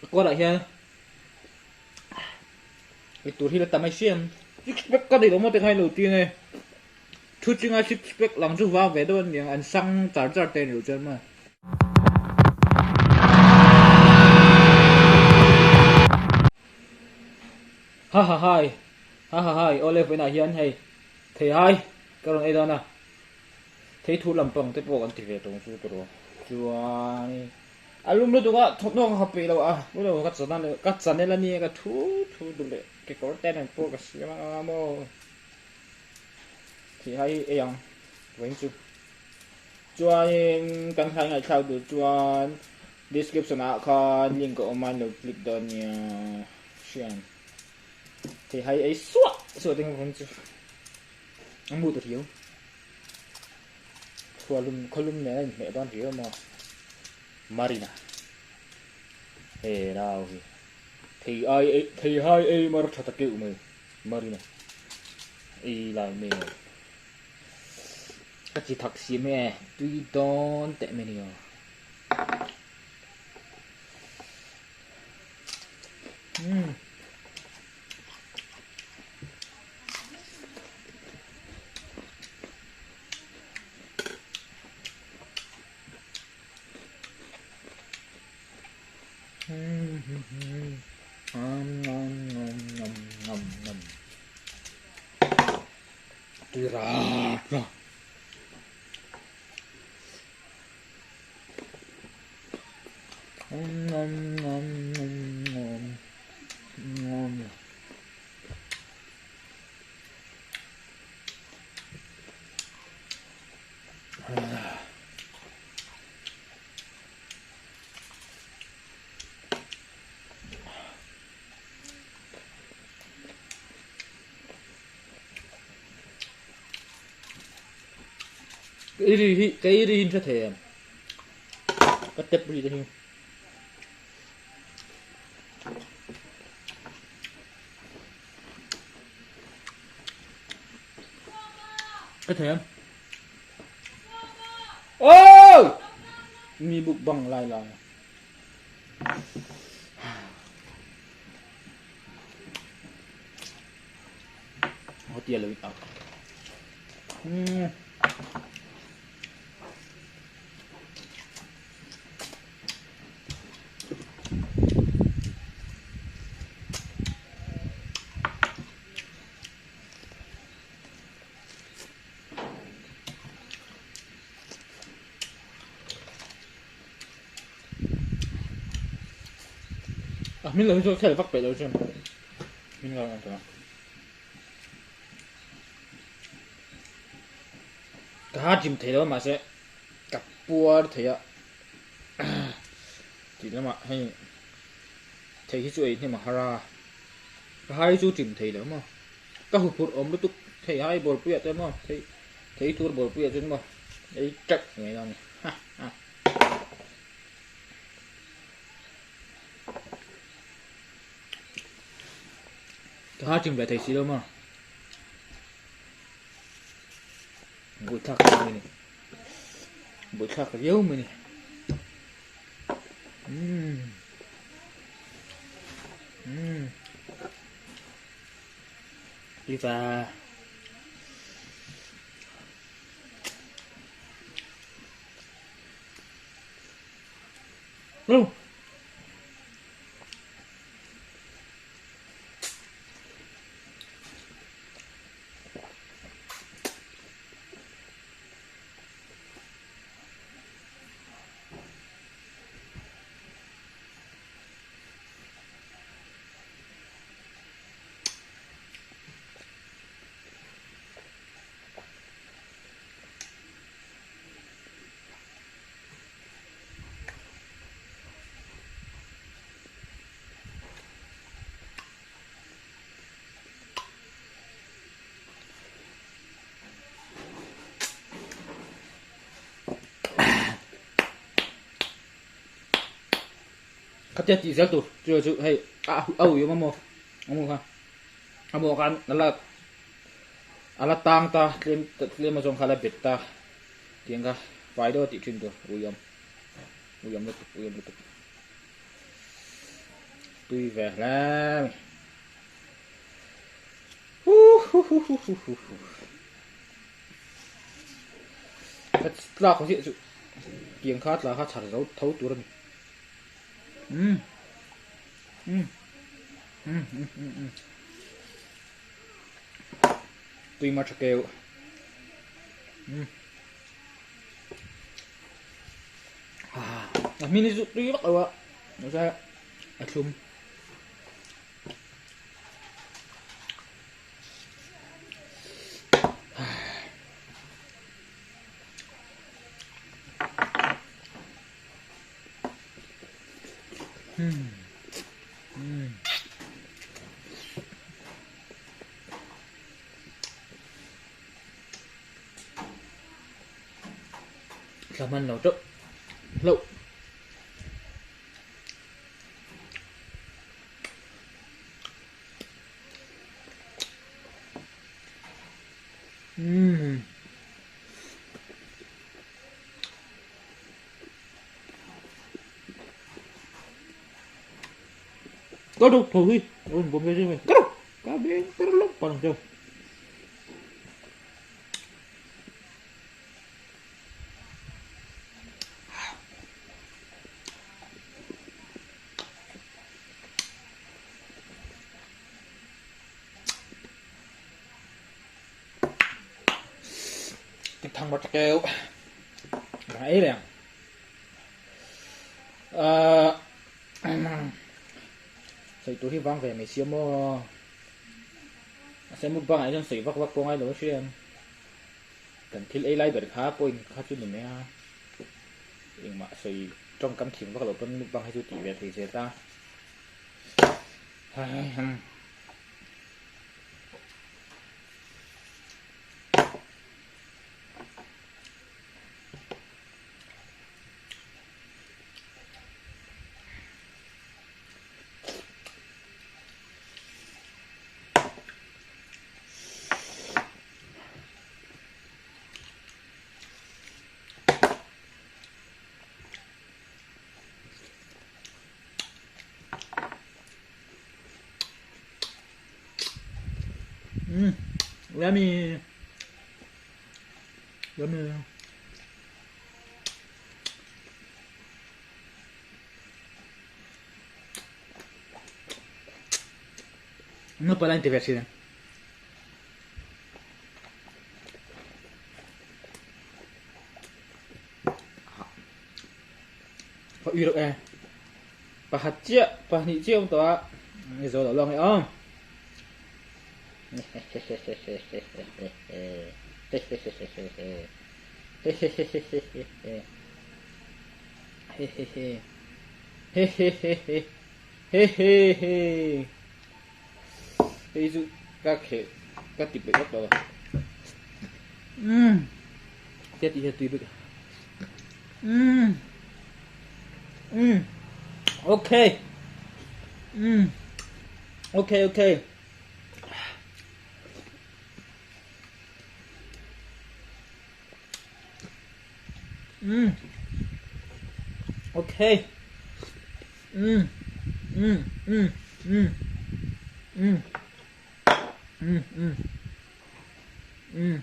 A kawrah hian eitur hi la tam mai siam. Six pack ka neih loh maw te kha i lo ti nge. Thu chinga six pack lang chu vang ve deuh a niang an sang char char te a ni lo chuan maw. Ha ha hai ha ha hai awle vawiinah hian hei thei hai ka rawn ei dawn a thei thu lampang te pawh kan ti ve tawng chu tawh chuan a lum lutuk a thawmhnaw ka ha peih lo a lo ka channel ka channel a nia ka thu thu duh leh kekawr te nen pawh ka siam anga maw thei hai ei ang vawiin chu chuanin kan hlai ngaihthlak duh chuan description ah khan link a awm a an lo click dawn nia hrian thei hai ei suah suah te kha chu a mu ta riau khualum khawlum nen a inhmeh dawn riau maw Marina he nau hi thei ai ei thei hai ei mar tha ta keuh mai Marina ei lai mek ka chi thak si mai e tui dawn teh mai a ni aw. Umm. Tui rat rat. Ka ri hi ka ri hi hre thei em ka tep ri te hi ka thei em ôi mi buk bang lai lai Ho tia lo in ak. Hmm. A min lo hi chu khel vak peih lo chuan min lo ang tawh. Ka ha chim thei lo mahse ka puar thei a tih lamah hei thei hi chu ei hnem a har a ka hai chu chim thei lo maw ka huphurh awm lutuk thei hai bawlpuiah te maw thei thei tur bawlpuiah chuan maw ei teuh mai dawn a ni ha ha. Ka ha chim ve thei si lo maw. Buaithlak riau mai ni. Buaithlak riau mai ni. Umm. Umm. Đi vào. Ừ. Khatia tih zel tur chu chu hei a a ui awm a maw a mu kha a maw khan a la a la tang ta tlem tlem a zawng kha a la bet ta tiang kha fai deuh a tih thin tur ui awm ui awm lutuk ui awm lutuk. Tui ve hle mai. Ka tlak ziah chu tiang kha tla kha chhar zo tho tur a ni. Umm umm umm umm umm umm tui ma tha keu umm a hmin hi chu tui vak lo a mahse a thlum. Thla hman lo teuh hlauh. Umm. Có được thôi, ôn bom cái gì mình. Có được. Cá bên cái lúc bằng chưa. Tik thang bát kêu. Ấy liền. Ờ sawi tur hi vang ve mai sia maw. Mahse mukbang ah hian sawi vak vak pawh ngai lo a hriat. Kan thil ei lai ber kha point kha chu ni mai a, engmah sawi tawngkam thing vak loh pawn mukbang hi chu tih ve thei zel ta. Yummy. Yummy. No pala in ti ve thin ang. Ka ui reuh e. Pakhat chiah, pahnih chiah awm tawh a. Ni zo lo lawng e aw. Hei chu ka kheh ka ti peih vak tawh lo. Umm tia tih hian tui bik. Umm umm okay umm okay okay. Umm okay umm umm umm umm umm umm umm umm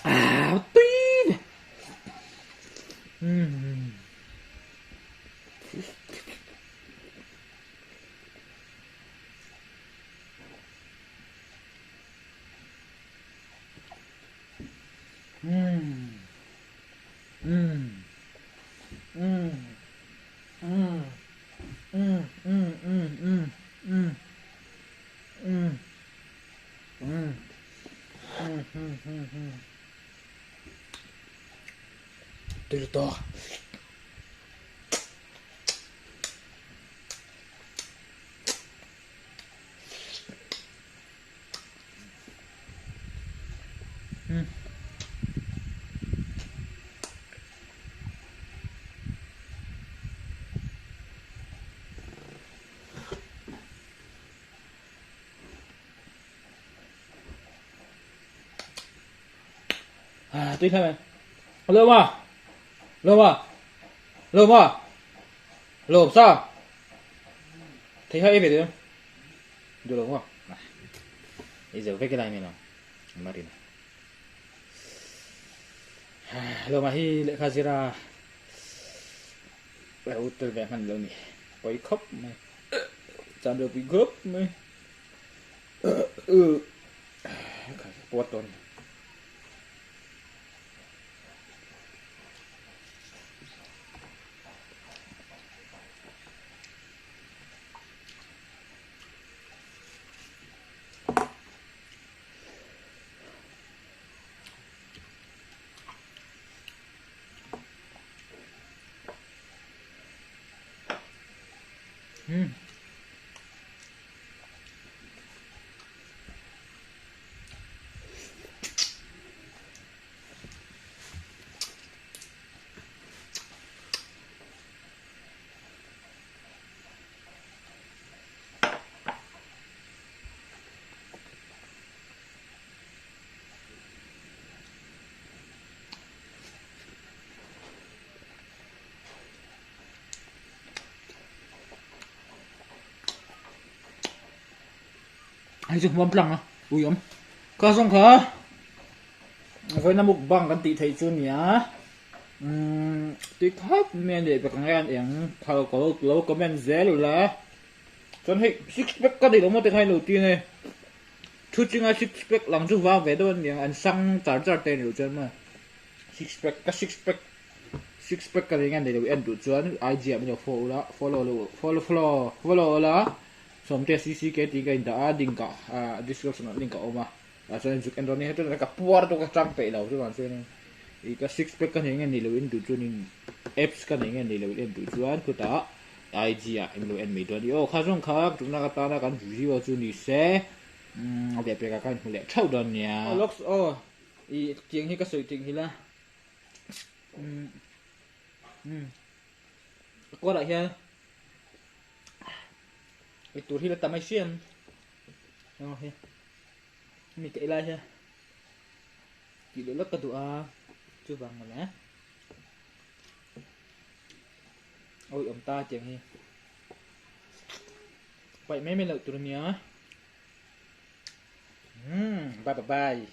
ah tui umm Umm umm umm umm umm umm umm umm umm umm umm umm umm umm umm Tui lutuk. À, tui thơm này. Lâu mà. Lâu mà. Lawm a? Lawm sa? Thei hai ei ve duh em? Duh lo maw? Ei zo vek ila emaw Marina. Lawma hi lehkha zira lo tel ve hman lo ni. Pawi khawp mai. Chan lo pui khawp mai. Puat dawn. Hei chu hmuam tlang a ui awm ka zawng kha vawiin a mukbang kan tih theih chu nia umm tui khawp mai a nih bawk ang hian eng thal ka lo lo comment zel ula chuan hei six pack ka neih loh maw te kha ilo ti nge thu chinga six pack lang chu vang ve deuh a niang an sang char char te a ni loh chuan maw six pack ka six pack six pack ka nei nge nei lo en duh chuan IG ah min lo follow ula follow follow follow ula. Sawmte CCK tih ka indah a, link ah ah description ah link a awm a, ah chuan zuk en dawn nia hetiang ka puar chu ka chang peih lo chuvang chuanin ih ka six pack ka nei nge nei lo in duh chuanin apps ka nei nge nei lo in en duh chuan khutah IG ah englo en mai dawn i aw kha zawng kha tuna ka tana kan video chu ni se umm lehpek ah ka inhmu leh theuh dawn nia. Lawks aw ih tiang hi ka sawi tih nghilh a umm umm kawrah hian. Ei tur hi la tam ai hriam aw hei mi ka ei lai hian tih leh lawk ka duh a chuvang mawle awi awm ta tiang hi paih mai mai loh tur ania umm bye bye.